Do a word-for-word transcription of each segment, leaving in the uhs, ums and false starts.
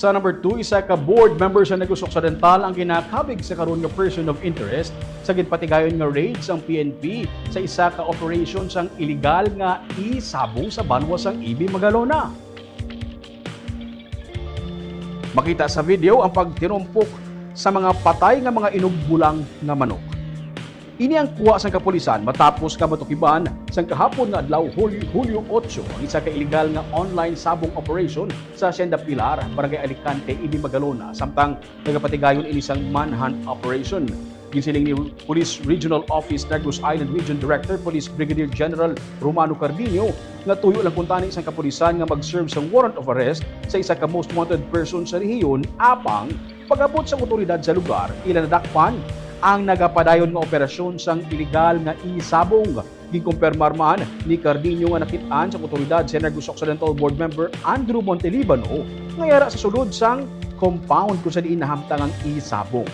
Sa number two, isa ka board member sa Negros Occidental ang ginakabig sa karon nga person of interest sa ginpatigayon nga raid sang P N P sa isa ka operation sang illegal nga e-sabong sa banwa sang Ibi, Magalona. Makita sa video ang pagtinumpok sa mga patay nga mga inugbulang nga manok. Ini ang kuha sang kapulisan matapos nga matukiban sang kahapon nga adlaw, Hulyo, Hulyo otso, ang isa ka illegal nga online sabong operation sa Hacienda Pilar, Barangay Alicante, Ibi, Magalona, samtang nagapatigayon ini sang manhunt operation. Ginsiling ni Police Regional Office Negros Island Region Director Police Brigadier General Romano Cardinio nga tuyo lang kuntani sang kapulisan nga mag-serve sang warrant of arrest sa isa ka most wanted person sa rehiyon, apang pag-abot sang otoridad sa lugar, ila nadakpan ang nagapadayon nga operasyon sang iligal nga e-sabong. Ginkumpirmar man ni Cardinio nga nakit-an sang otoridad si Negros Occidental Board Member Andrew Montelibano nga yara sa sulod sang compound kung sa diin nahamtang ang e-sabong.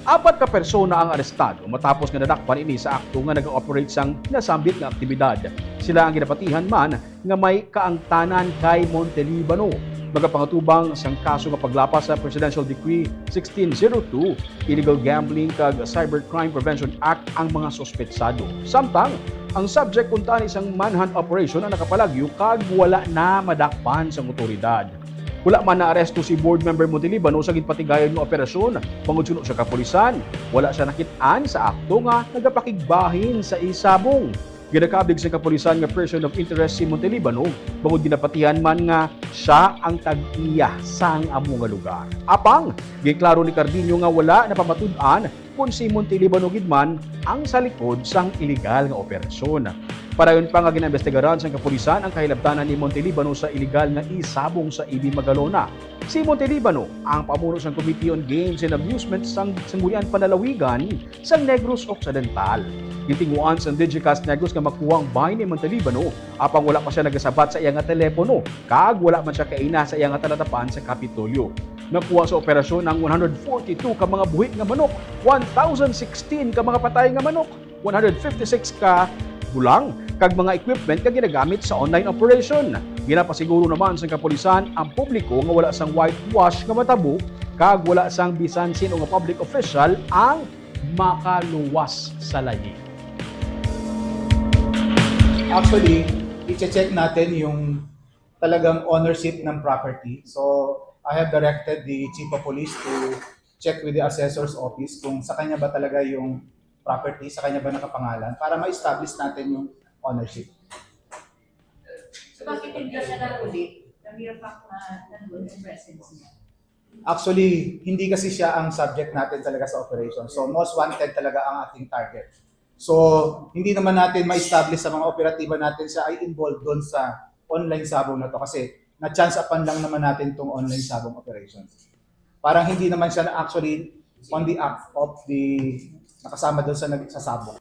Apat ka persona ang arestado matapos nga nadakpan ini sa akto nga nag-ooperate sang nasambit nga aktibidad. Sila ang ginapatihan man nga may kaangtanan kay Montelibano. Magapangatubang sang kaso nga paglapas sa Presidential Decree sixteen zero two, illegal gambling kag Cybercrime Prevention Act ang mga suspetsado. Samtang, ang subject kuntani sang manhunt operation ang nakapalagyo kag wala na madakpan sang otoridad. Wala man naaresto si Board Member Montelibano sa ginpatigayon nga operasyon, bangod suno sa kapulisan, wala siya nakit-an sa akto nga nagapakigbahin sa e-sabong. Ginakabig sa kapulisan nga person of interest si Montelibano, bangod ginapatihan man nga siya ang tag-iya sang amo nga lugar. Apang, ginklaro ni Cardinio nga wala napamatud-an kon si Montelibano gid man ang sa likod sang iligal nga operasyon. Padayon pa nga ginaimbestigaran sang kapulisan ang kahilabtanan ni Montelibano sa iligal nga e-sabong sa Ibi, Magalona. Si Montelibano ang pamuno sang Committee on Games and Amusement sang Sangguniang Panlalawigan sang Negros Occidental. Gintinguhaan sang Digicast Negros nga makuha ang bahin ni Montelibano, apang wala pa siya nagasabat sa iya nga telepono, kag wala man siya kaina sa iya nga talatapan sa Kapitolyo. Nakuha sa operasyon ang one hundred forty-two ka mga buhi nga manok, one thousand sixteen ka mga patay nga manok, one hundred fifty-six ka bulang, kag mga equipment nga ginagamit sa online operation. Ginapasiguro naman sang kapulisan ang publiko nga wala sang whitewash nga matabo kag wala sang bisan sin-o nga public official ang makaluwas sa layi. Actually, i-check natin yung talagang ownership ng property. So, I have directed the Chief of Police to check with the assessor's office kung sa kanya ba talaga yung property, sa kanya ba nakapangalan, para ma-establish natin yung ownership. So bakit hindi siya nag-ulit? The mere fact na nandun yung presence niya. Actually, hindi kasi siya ang subject natin talaga sa operation. So, most wanted talaga ang ating target. So, hindi naman natin ma-establish sa mga operatiba natin siya ay involved doon sa online sabong na to kasi na-chance upan lang naman natin itong online sabong operations. Parang hindi naman siya na actually on the act of the nakasama doon sa nagsasabong.